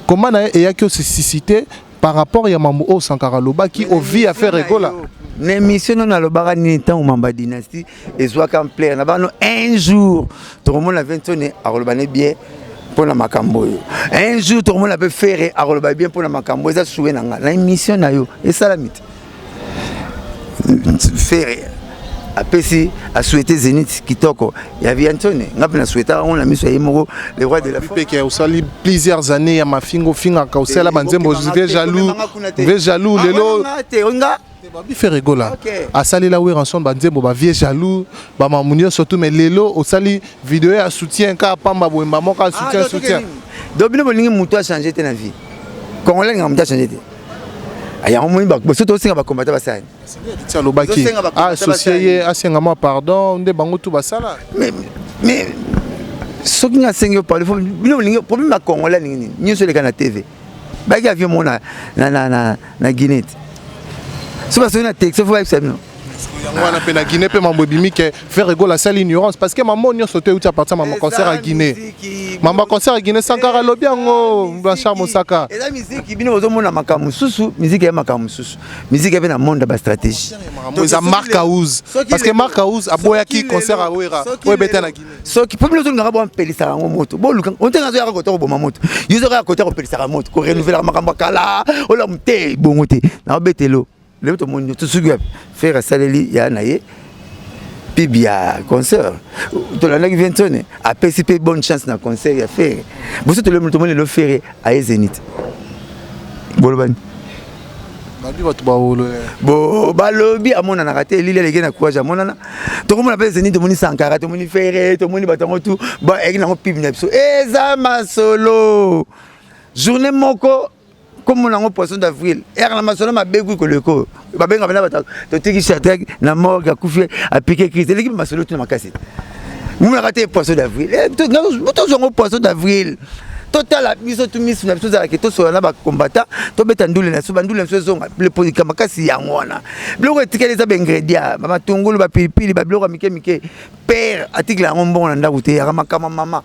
combat na ye eyaki osuscité par rapport ya mambo oyo Sankara alobaki au vie ya Ferre Gola. Na émission no nalobaka nini? Ntango mamba dynastie ezwaka ampleur na bano, un jour tokomona Ventone akoloba ne bien mpona makambo oyo, un jour tokomona mpe Ferre akoloba bien mpona makambo. Eza suwe na nga na émission na yo esalami te. Ferre apesi asouhaité Zénith kitoko ya Viantone, nga mpe nasouhaitaka yango na miso ya ye moko le roi de la Peke osali plusieurs années ya mafingo, ofingaka, osala banzembo ve jaloux, ve jaloux. Lelo te nga. Babi Ferre Gola asalela Werrason banzembo bavieux jaloux, bamamu nyonso tu, mais lelo osali video ya soutien kaka pamba boyemba moko ya soutien, soutien. Donc bino bolingi moto achange te na vie congolais, alingaka moto achange te. Yango moni boso tosenga bakombata basali. Ti alobaki aassocie ye, asenga mwa pardon nde bango tu basala. Mais soki nga asengi yo pardon, bino bolingi problème ya congolais alingi nini? Nyonso eleka na TV. Bayaki avion moko na, na, na, na, na Guinée te. So basoki na texto fo bayebisa bino. Yango wana mpe na Guinée mpe mambo ebimi ke Ferre Gola asali ignorance parce que mambo nyonso te euti à partir ya mambo concert ya Guinée. Mambo ya concert ya Guinée Sankara alobi yango Blanchard Mosaka. Eza miziki bino bozomona makambo mosusu, miziki ya makambo mosusu. Miziki mpe na monde ya ba stratégie. Eza Marc House parce que Marc House aboyaki concert ya Wera oyo ebeta na Guinée. Soki mpo bino ozolingaka boampelisaka yango moto, boluka ontenga azoyaka kota koboma moto, yo ozokaka kota kopelisaka moto, korenouvelaka makambo ya kala, olamu te bongo te naobetelo. Lelo tomoni tosuki wapi? Ferre asaleli ya na ye pub ya concert, tolandaki Vincent apesi mpe bonne chance na concert ya Ferre. Boso tolemi tomoni lelo Ferre aye Zenith, bolobani babi bato bawolo bo balobi amonanaka te, elili aleki na courage amonana. Tokomona mpe Zenith, tomoni Sankara, tomoni Ferre, tomoni bato yango tu baeki nango pub na biso. Eza masolo journée moko komona yango poisson d'avril eyaka na masolo mabe kui koleka oyo babenga bana bato totiki Shadrack na morgue akufi apike crise, eleki masolo tuna makasi monaka te. Poisson d'avril tozwa yango, poisson d'avril totala biso tu misu na biso ezalaki tosola na bacombattant, tobeta ndule na biso, bandule na biso ezonga lepolika makasi. Yango wana biloko etikali eza baingrédient, bamatungulu, bapilipili, babiloko ya mike mike. Père atikela yango mbongo na ndako te, yaka makama mama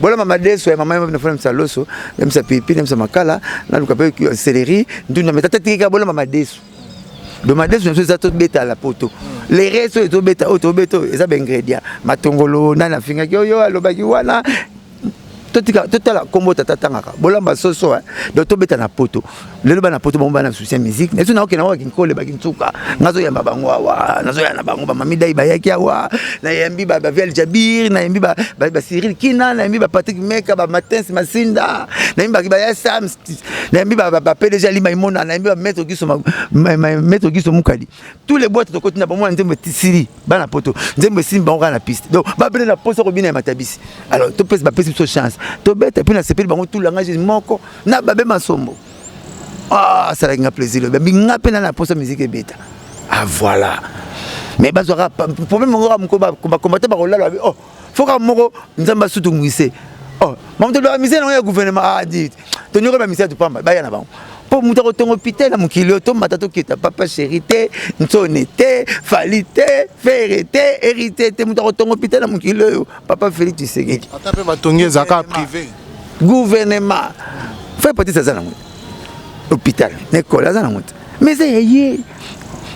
bola mama deso ya mama na misa loso ya misa pilipili ya misa makala naluka mpe céleri ndunda me tata tikika bola mama deso. Donc madeso na biso eza tobeta la poto, le reste oyo tobeta, oyo tobeta oyo eza baingrédient, matongolo. Nani afingaki oyo alobaki wana? Totika totala kombo tata tangaka bolamba soso. Donc tobeta na poto lelo, bana poto bango bana soutien musique na biso. Naokende bango bakinkole bakintsuka, nazoyamba bango awa, nazoya na bango bamami dai bayaki awa, nayambi bavial Jabir, nayambi bacyril Kina, nayambi bapatrick Meka, bamatins Masinda, nayambi baya Sam, nayambi baPDG Alima Imona, nayambi bamaître Giso, maître Giso Mukadi, tous les boîtes tokoti na bango. Nzembo esili, bana poto nzembo esili bango kaka na piste, donc babele na posa kobina ya matabisi. Alors topesi, bapesi biso chance tobeta mpe nasepeli bango tout langage moko na babe masombo. Ah, asalaki nga plaisir, lobi nga mpe na na posa musique ebeta. Ah voilà, mais bazwaka problème moko moko, bakombata bakolala babi oh foka moko Nzambe asutu ngwise oh mamoto ba mise nango ya gouvernement. Ah dit tonyoko bamise ya topamba baya na bango mpo moto akotonga hôpital na mokili oyo tomata tokita papa chéri te, Ntsone te, Fally te, Ferre te, Héritier te. Moto akotonga hôpital na mokili oyo papa Félix Tshisekedi. Ata mpe batongi ezalaka privé. Gouvernement frère Patrice aza nango hôpital na école aza nango te, mais eza ya ye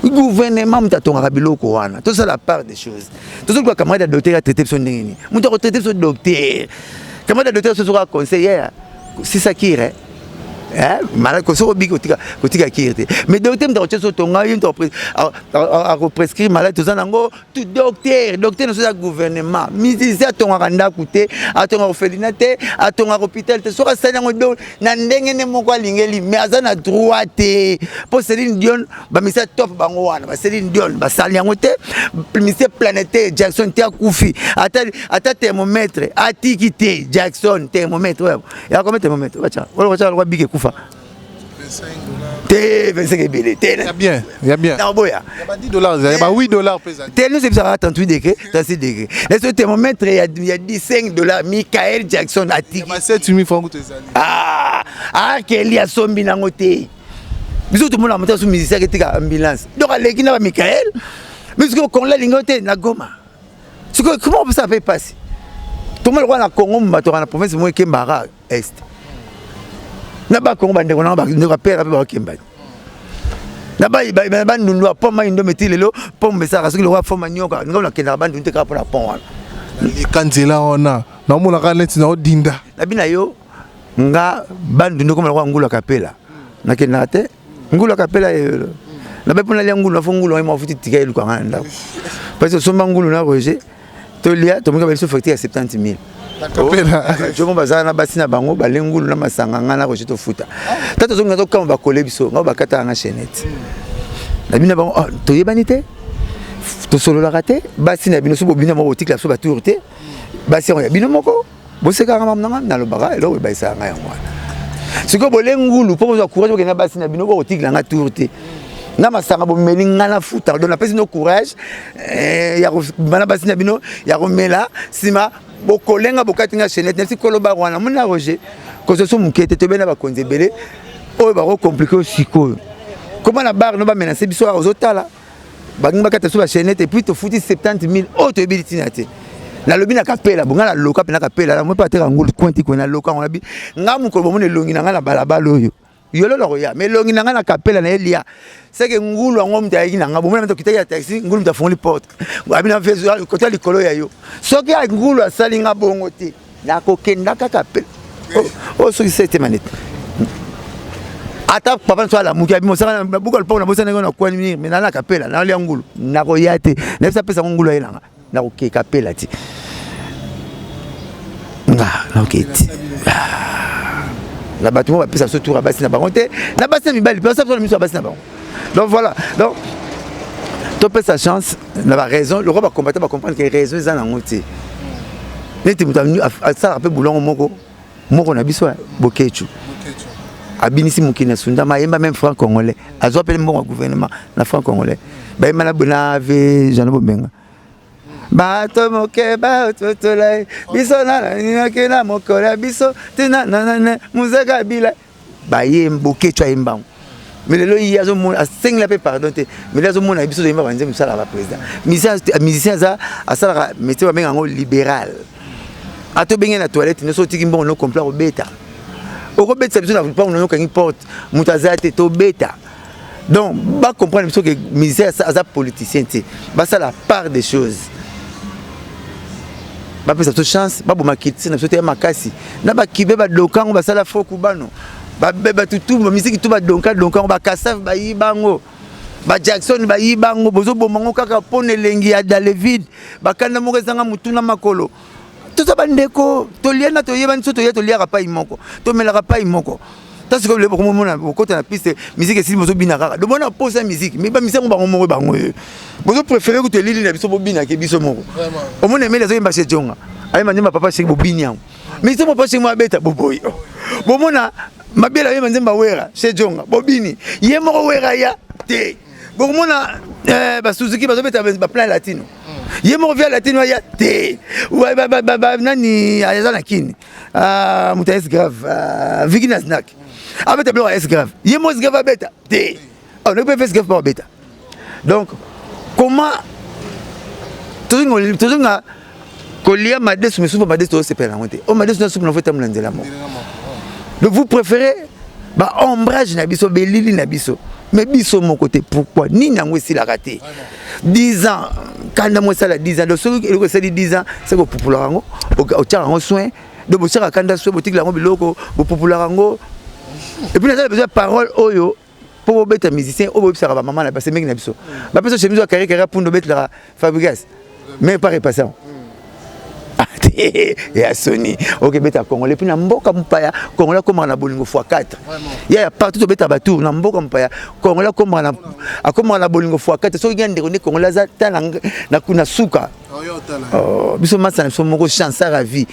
gouvernement. Moto atongaka biloko wana, tosala part des choses. Tozoluka camarade ya docteur atraite biso ndenge nini? Moto akotraite biso docteur, camarade ya docteur soki conseil ya sisa kire malade, soki obiki kotika kire te, mais docteur moto akotia so tonga ye, moto akoprescrire malade toza nango tout docteur. Docteur nyonso eza gouvernement. Musicien atongaka ndako te, atongaka orphelinat te, atongaka hôpital te. Soki asali yango na ndenge nde moko alingeli, mais aza na droit te. Mpo Céline Dion, bamisia top bango wana, baCéline Dion basali yango te. Musicien planétaire Jackson te akufi, ata thermomètre atiki te. Jackson thermomètre oyo ya combien? Thermomètre bacha oyo bacha lokwa bike ekufa te, 25 ebele te. Ya bien, ya bien. Naboya. Ya ba 10 $, ya ba 8 $ mpe ezali. Te, nyonso ebisaka 38 degré, 36 degré. Leso thermomètre ya 15 $, Michael Jackson atiki. Ya ba 7000 francs kutu ezali. Ah, akeli asombi nango te. Biso tomona moto aso musicien aketika ambulance, donc aleki na bamichael. Mais sikoyo Kongo alingi te na Goma, sikoyo comment opesa mpe mpasi? Tomona lokola na Congo bato na province moko ekembaka est na Bakongo, bandeko nanga, bandeko ya pere mpe bakokemba na Bandundu ya pont mai ndombe ti lelo pont besaka soki lokola foma nyoka. Nga nakendaka Bandundu te kaka mpona pont wana. Leka nzela wana, naomonaka neti naodinda. Nabi na yo nga Bandundu koma lokola ngulu akapela, nakendaka te. Ngulu akapela yelo nabe mpona lia ngulu nafo ngulu yango mafuti tika elukanga na ndako parce que osomba ngulu na Roger tolia tomoki biso facture ya 70 000. Jomo bazala na basi na bango bale ngulu na masanga, ngai na Roger tofuta. Ta tozonga tokama bakole biso ngai bakataka nga chaînette na bino bango. Toyebani te, tosololaka te. Basi na bino so bobina moko botikela biso batour te. Basi yango ya bino moko bosekaka mamu nanga nalobaka eloko ebayisaka ngai yango wana. Sikoyo bole ngulu mpo bozwa courage bokenda basi na bino bokotikela nga tour te na masanga bomeli nga na futa. Donc napesi bino courage ya kobima na basi na bino ya komela, nsima bokolenga bokati nga chaînette. Nasi koloba wana mona Roger kozoso moke te, tobe na bakonzi ebele. Oyo bako compliquer sikoyo. Comment na bar no ba menacer biso ozotala balingi bakata biso bachaînette et puis tofuti 70 000 oyo toyebi ntina te. Nalobi na kapela bonga na loka mpe na kapela na mpe ateka ngulu coin ti coin na loka ngo nabi nga mokolo bomona elongi na nga na balabala oyo yolo na koya mais elongi na nga na kapela na elia seke ngulu yango moto ayaki na nga bomona moto okitaki ya taxi ngulu moto afongoli porte abi na kota likolo ya yo soki ngulu asali nga bongo te nakokenda kaka pe oyo soki sete manete ata papa nso alamuki abi mosaka na buka lupango nabosana yango na kwani mire me nana kapela nalia ngulu nakoya te nayebisa apesa ngo ngulu ayelanga nakoke kapela te nga nakoke te na bato moko bapesa biso tour ya basi na bango te na basi na mibali mpe basala biso na miso ya basi na bango. Donc voilà, donc topesa chance na baraison lokola bacombatant bacomprendre ke raison eza nango te neti moto asalaka mpe bulongo moko moko na biso Bokechu abinisi mokili na sundama ayemba même franc congolais azwa mpe mbongo ya gouvernement na franc congolais bayemba na na ve Jeannot Bomenga bato moke baototola biso nananaki na mokolo ya biso tina nanane muzeka bila baye Bokechu ayembango mais lelo ye azomona asengela mpe pardon te mais lelo azomona biso toyemba banzembo esalaka baprésident musicien aza asalaka métier babenga yango libéral ata obenge na toilette nyonso otiki mbongo no complet kobeta okobetisa biso na lupango nayo okangi porte moto aza te tobeta. Donc bacomprendre biso ke musicien aza politicien te, basala part des choses, bapesa biso chance baboma culture na biso te ya makasi na bakibe badoka yango basala fo kubano bato tu bamisiki tu badonka donka yango bakasave bayiba yango bajackson bayiba yango bozoboma yango kaka mpo na elengi ya dalevide bakanda moko ezanga motu na makolo. Toza bandeko toliana toyebani so toya toliaka pai moko tomelaka pai moko. Ta sikoyo lelo bokomomona bokota na piste musique esili bozobina kaka domona posa musique mais bamisi yango bango moko bango oyo bozo préféré kutu elili na biso bobinake biso moko omona emeli azoyemba chez Jonga ayemba nzemba papa sheki bobini yango mais so papa sheki mo abeta boboyi bomona mabela ayemba nzemba wera chez Jonga bobini ye moko wera ya te bokomona basuzuki bazobeta baplan latino ye moko via latino aya te nani aza na kini moto ya grave viki na snack abeta biloko ya s grave ye moko s grave abeta te noki mpe s grave mpo abeta. Donc comment tozonga kolia madesu mais supu madesu tozosepela yango te o madesu na supu na fo etambola nzela moko. Donc vous préférez ba ombrage na biso belili na biso mais biso moko te. Pourquoi nini yango esilaka te 10 ans kanda mo esala 10 ans donc soki eloko esali 10 ans se kopupulaka yango otiaka yango soin donc botiaka kanda soin botikela yango biloko bopupulaka yango et puis naza besoin parole oyo mpo bobeta musicien oyo boyebisaka bamama na basemeki na biso bapesa chemise ya carré carré pundo obetelaka Fabregas mais pas repassant ya soni okebeta congolais puis na mboka mopaya congolais akomaka na bolingo fois 4 ya partout tobeta batour na mboka mopaya congolais akomaka na bolingo fois 4 soki nga ndeko nde congolais aza ta na suka biso masa na biso moko chansard à vie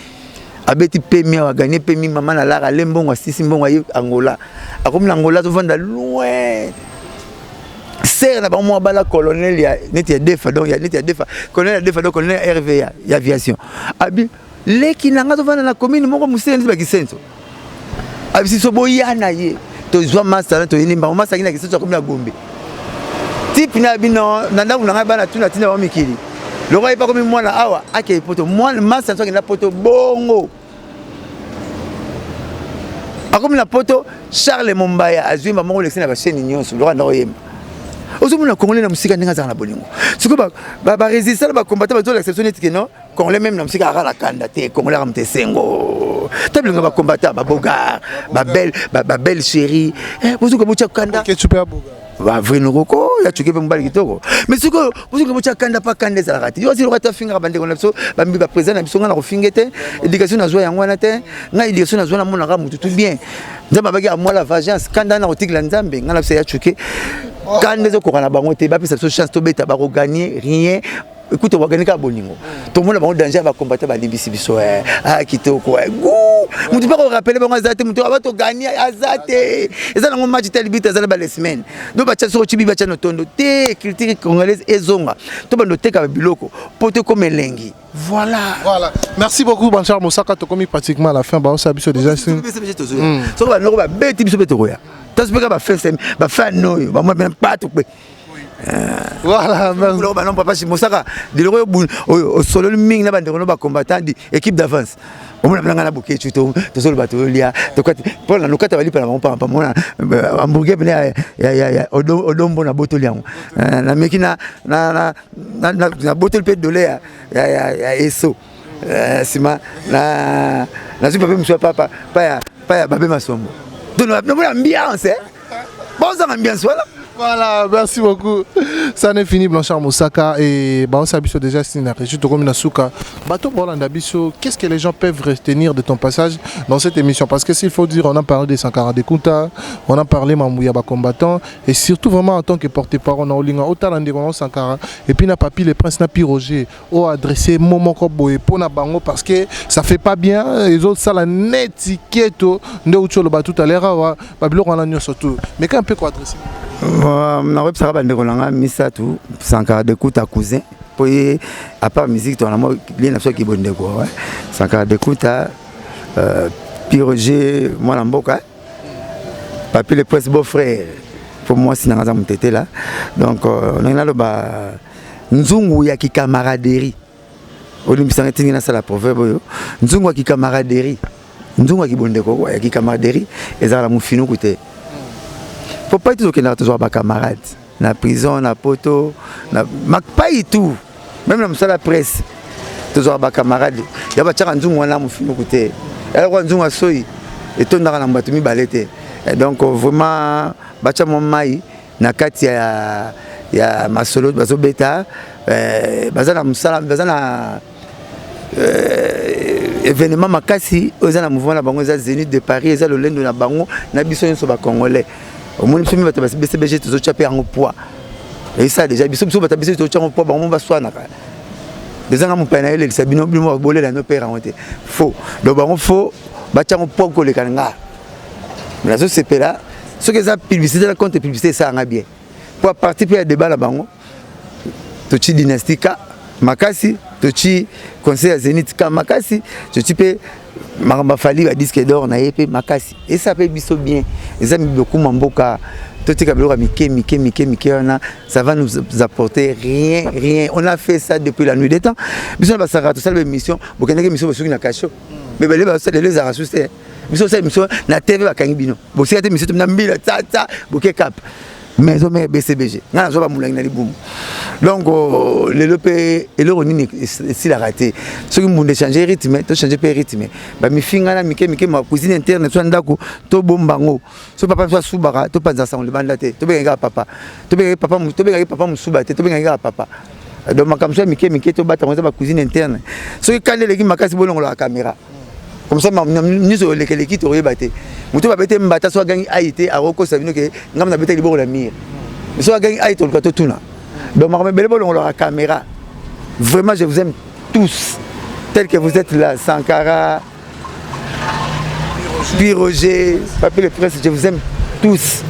abeti pemi awa aganye pemi mama na lara ale mbongo asisi mbongo aye Angola akomi na Angola azovanda loin sere na bango moko abala colonel ya neti ya defa donc ya neti ya defa colonel ya defa donc colonel ya RVA ya aviation abi leki na nga azovanda na commune moko mosika neti bakisenso abisi so boya na ye tozwa masa na toyeni mbango masa aki na kisenso akomi na Gombe type na bino na ndako na ngai bana tuna tina bango mikili lokola ye mpe akomi mwana awa akei poto mwana masa so akenda poto bongo akomi na poto Charles Mombaya azwi mba moko lekisi na bachaîne nyonso lokola ndako yemba ozomona congolais na mosika ndenge azalaka na bolingo sikoyo barésistant na bacombattant bazolakisa biso neti ke non congolais même na mosika aka na kanda te congolais aka moto esengo ta bilingo bacombattant babogar babelle chérie bozoka botya kanda bavrai nokoko ya cuke mpe mobali kitoko mais sikoyo bozoka botya kanda mpa kanda ezalaka te yo asi loka te afingaka bandeko na biso bambi baprésident na biso ngai na kofinge te éducation nazwa yango wana te ngai éducation nazwa namonaka motu tout bien nzambe abaki amwala vengeance kanda na kotikela nzambe ngai na biso ya cuke kanda ezokoka na bango te bapesa biso chance tobeta bakoganye rien. Écoute, on va gagner bolingo. Tout le monde a danger va combattre ba limbisi biso eh. Ah kitoko eh. Gou. Mutu pa ko rappeler bango azate mutu aba to gagner azate. Eza nango match tel but azala ba les semaines. Donc ba tcha chibi ba tcha notondo te culture congolaise ezonga. To bando teka biloko poto comme elengi. Voilà. Voilà. Merci beaucoup Banchar Mosaka tokomi pratiquement à la fin ba osa biso déjà. Soki ba noko ba beti biso beto koya. Tosi mpe kaka bafese bafan oyo bamona mpena pato kpe. Voilà, merci. Ba non papa Mosaka, diloko oyo osololi mingi na bandeko no ba combattant di équipe d'avance. Omona mpena ngai na Boketshu tozoloba tolia mpona lokata balipa na bango pamba mona hamburger pene ya odombo na botoli yango nameki na botoli mpe dole ya eso nsima nazwi pape mosusu papa pa ya babe masombo namona ambiance bozanga ambiance wana. Voilà, merci beaucoup. Ça n'est fini, Blanchard Moussaka. Et bah, on s'habille déjà si na régie na suka. Bato bolanda biso, qu'est-ce que les gens peuvent retenir de ton passage dans cette émission? Parce que s'il faut dire, on a parlé des Sankara Dekunta, on a parlé Mamouya combattant, et surtout vraiment en tant que porte-parole, on a Olinga, Otalande Sankara, et puis na Papi le Prince, na Pi Roger, o adressé momoko boye pona bango parce que ça fait pas bien, les autres ça la neti keto, nde ucho tout à l'heure, babiloko wana nyonso tout. Mais quand un peu quoi adresser? Nakoyebisaka bandeko na nga misato: Sankara Dekuta, cousin, mpo ye à part musique tona mo lie na biso yaki bondeko. Sankara Dekuta, Pi Roger mwana mboka, Papi le Prince beau frère, mpo mwasi na nga aza motetela. Donc ndenge naloba, nzungu ya kicamaraderie, olimbisanga etingi nasala proverbe oyo, nzungu ya kicamaraderie, nzungu ya kibondeko ya kicamaraderie ezalaka na mofinuku te. Po pai tozokendaka, tozwaka bacamarade na prison, na poto, na mapai tout, même na mosala presse tozwaka bacamarade. Ya batiaka nzungu wana mofinuku te, eloko nzungu ya soi etondaka na bato mibale te. Donc vraiment batya mwa mai na kati ya masolo bazobeta. Baza na mosala, baza na événement makasi oyo eza na mouvement na bango, eza Zénith de Paris, eza lolendo na bango na biso nyonso bacongolais. Omoni biso mi bato BCBG tozotya mpe yango poids, esala déjà biso bato biso tozotya yango poids, bango mo baswanaka ezanga mopaya na elelisa bino, bino bolela no pere yango te, faux. Donc bango faux batya yango poids koleka na nga. Nazosepela soki eza publicité na contre publicité, esalanga bien po à partir mpe ya débat na bango totie dynastie ka makasi, totie conseil ya Zénith ka makasi, totie mpe makambo afali badisque d'or na ye mpe makasi, esa mpe biso bien. Eza bilokuma mboka, totika biloko ya mike mike mike mike wana, ça va nous apporter rien, rien. On a fait ça depuis la nuit des temps. Biso na basaka tosala baémission, bokendaki émission, bosoki na kasho, mais bale lelo ezalaka susu te. Biso osala émission na TV, bakangi bino, bosika te émission na mbila tata boke cap maison mère BCBG, ngai nazwa bamolangi na libumu. Donc lelo mpe eloko nini esilaka te. Soki mbunda echange rythme, tochange mpe rythme. Bamifinga na mike mike, ma cuisine interne so ya ndako, tobomba yango. So papa biso asubaka, topanza sango libanda te. Tobengaki kaka papa, tobengaki papa, tobengaki papa mosuba te, tobengaki kaka papa. Donc makambo so ya mike mike tobatango, eza bacuisine interne. Soki kanda eleki makasi, bolongolaka caméra, comme ça nyonso olekeleki tokoyeba te. Moto babete mbata, so agangi ai te, akokosa bino ke ngambo nabete liboko na mire. So agangi ai, toluka totuna. Donc makambo ebele bolongolaka caméra. Vraiment, je vous aime tous tel que vous êtes là: Sankara, Pi Roger, Papi le Prince, je vous aime tous,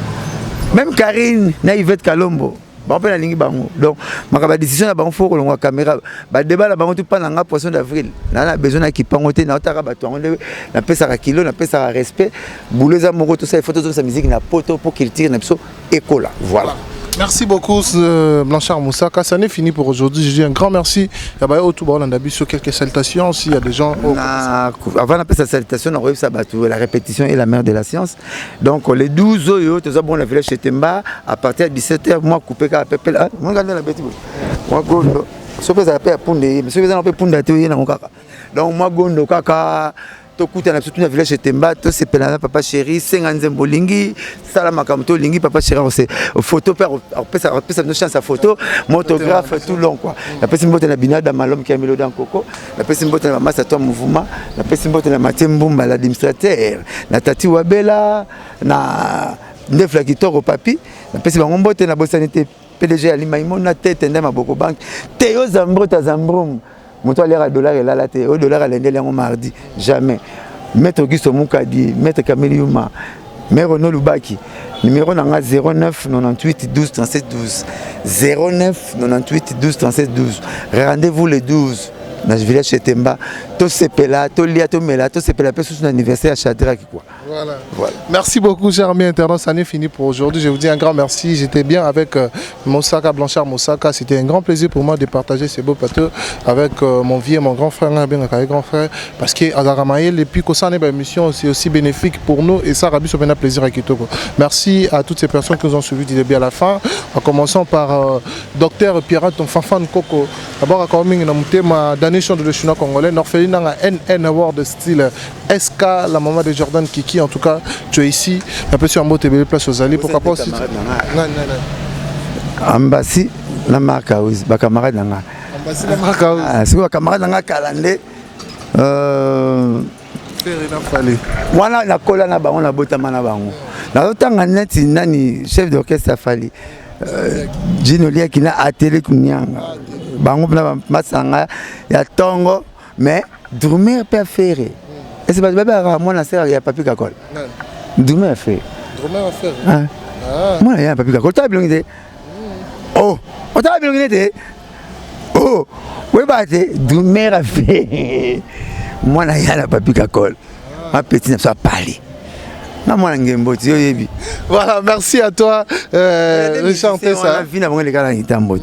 même Karine na Yvette Kalombo, bango mpe nalingi bango. Donc makambo ya décision na bango, fo kolongwa caméra. Badébat na bango tu mpa na nga poisson d'avril, naa na besoin nakipa yango te. Naotaka bato yango nde napesaka kilo, napesaka respect. Boulot eza moko, tosala ifo tozongisa musique na poto mpo culture na biso ekola. Voilà. Merci beaucoup Blanchard Moussaka. Ça n'est fini pour aujourd'hui. Je dis un grand merci. Il y a quelques salutations s'il y a des gens. Na, avant d'appeler sa salutation, on la répétition est la mère de la science. Donc les 12 oyo, tout ça bon la village chez Temba à partir de 17h, moi coupé ka pepel. Moi gardé la bête. Moi gondo. Soki ezala mpe ya punda ye, soki eza na mpe punda te, oye nango kaka. Donc mwa gondo kaka, tokutana biso tuna village Temba, tosepela na papa chéri. Senga nzembo olingi, sala makambo to olingi, papa chéri photo mpe akopesa bino chance ya photo, photographe tout long quoi. Napesi mbote na Binada Malhomme ki ya Meloda Nkoko, napesi mbote na bamasa to mouvement, napesi mbote na Matie Mbumba l'administrateur, na Tati Wabela, na Ndefla Kitoko Papi, napesi bango mbote. Nabosani te PDG Alimaimona tete nde maboko banque te, yo Zambrota Zambrum, moto aliaka dollar elala te, oyo dollar alendeli yango mardi jamais. Maître Auguste Mukadi, maître Camille Yuma, mère Ono Lubaki. Numéro na nga 09 98 12 37 12, 09 98 12 37 12. Rendez-vous le 12 na village Chetemba. Tosepela, tolia, tomela, tosepela mpe susu na anniversaire ya Shadrack, quoi. Voilà. Voilà. Merci beaucoup, cher ami internaute. Ça n'est fini pour aujourd'hui. Je vous dis un grand merci. J'étais bien avec Mosaka, Blanchard Mosaka. C'était un grand plaisir pour moi de partager ces beaux plateaux avec mon vieux, mon grand frère, bien grand frère. Parce que Azaramaël, et puis que ça n'est émission, c'est aussi bénéfique pour nous et ça, Rabi, ça fait plaisir à Kitoko. Merci à toutes ces personnes qui nous ont suivis du début à la fin. En commençant par Docteur Pierre Fanfan Coco. D'abord, à Koming, na Daniel de Chinois congolais, Norphelina NN Award style SK, la maman de Jordan Kiki. En tout cas, tu es ici. Un peu sur un mot, tu place aux alliés. Pourquoi pas aussi. Non, non, non. Ambassi, la marque Aouz, ba camarade na nga. Ambassi la marque Aouz. Ah, c'est quoi camarade na nga kalande. Wana nakola na bango, nabotama na bango. Nazotanga neti nani chef d'orchestre afali. Gino Liaki na Atele Kunyanga. Bango na masanga ya tongo, mais drummer pe affaire. Est-ce que baba mwana sera ya Papi Kakol? Drummer affaire. Drummer affaire. Ah. Mwana ya Papi Kakol ta bilongi te. Oh, otala bilongi te. Oh, oyeba te drummer affaire. Mwana ya na Papi Kakol. Ma petite na so parler. Na mwana ngembo ti oyebi. Voilà, merci à toi Richard Tessa. Vina bango lekala na kitambo.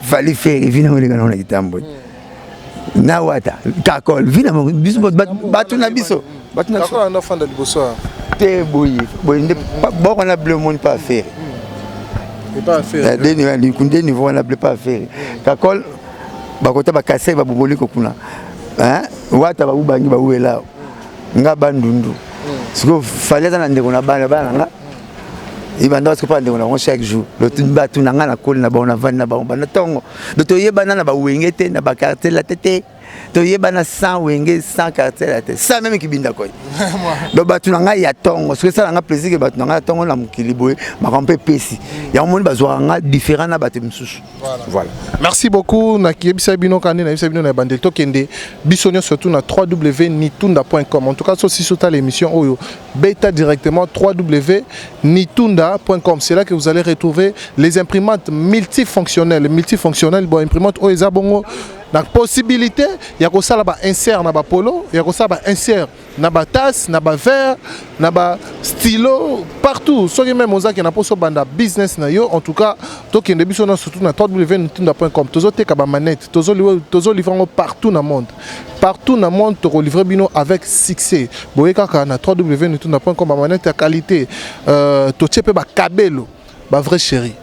Fali faire vina bango lekala na kitambo. Na wata Kakol vina bango biso batu na biso. Batu na biso. Kakol na fanda liboso. Te boye boye nde boko na bleu monde pas faire. Et pas faire. Deux niveaux na bleu pas faire. Kakol bakota bakase baboboli kokuna. Hein? Wata babubangi bawela. Nga bandundu. Siko fallait na ndeko na bana bana nga. Ibanda siko pa ndeko na chaque jour. Le tout batu na nga na koli na ba na vandi na ba na tongo. Do to yebana na ba wenge te na ba quartier la tete. To yebana sans wenge sans quartier la tete. Sans même kibinda koi. Do batu na nga ya tongo. Siko ça nga plaisir que batu na nga tongo na mokili boye makampe pesi. Ya moni bazwa nga différent na batu misusu. Voilà. Voilà. Merci beaucoup. Nakiyebisa bino kande na yebisa bino na bandel tokende biso nyonso surtout na www.nitunda.com. En tout cas, si sur l'émission oyo beta directement www.nitunda.com. C'est là que vous allez retrouver les imprimantes multifonctionnelles, multifonctionnelles bon imprimante oyo eza bongo na possibilité ya kosala ba insert na ba polo, ya kosala ba insert na ba tasse, na ba verre, na ba stylo partout. Soki même ozaki na poso banda business na yo, en tout cas tokende biso na surtout na www.nitunda.com. Tozoteka ba manette, tozo livrer ngo partout na monde. Partout na monde toko livrer bino avec succès. Boye kaka na www.nitunda.com ba manette ya qualité. Totie pe ba kabelo, ba vrai chéri.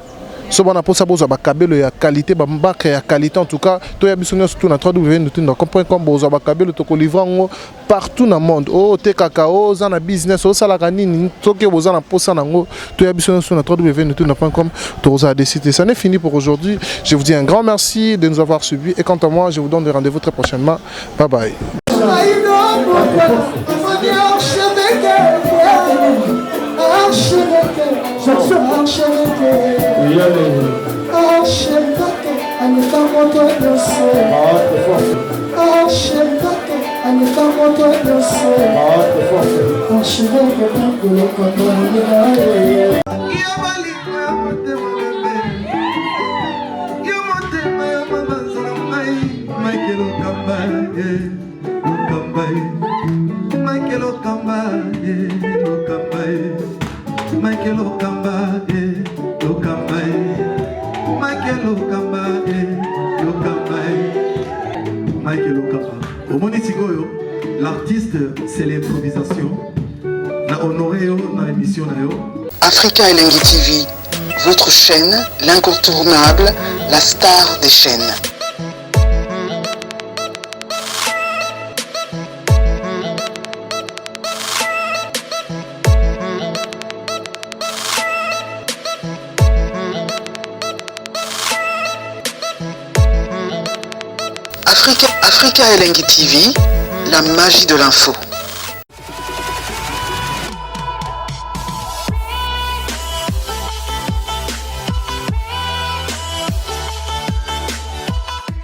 So bana posa bozwa ba kabelo ya qualité, ba marque ya qualité en tout cas, toya biso nyonso surtout na www.nitunda.com bozwa ba kabelo toko livrer ngo partout na monde. Oh tekaka, oh za na business, oh salaka nini, soki boza na posa nango, toya biso nyonso na www.nitunda.com toza décider. Ça n'est fini pour aujourd'hui. Je vous dis un grand merci de nous avoir suivis et quant à moi, je vous donne rendez-vous très prochainement. Bye bye. L'artiste, c'est l'improvisation. Na honoré yo na émission na yo. Africa Elengi TV, votre chaîne, l'incontournable, la star des chaînes. Africa Elengi TV, la magie de l'info.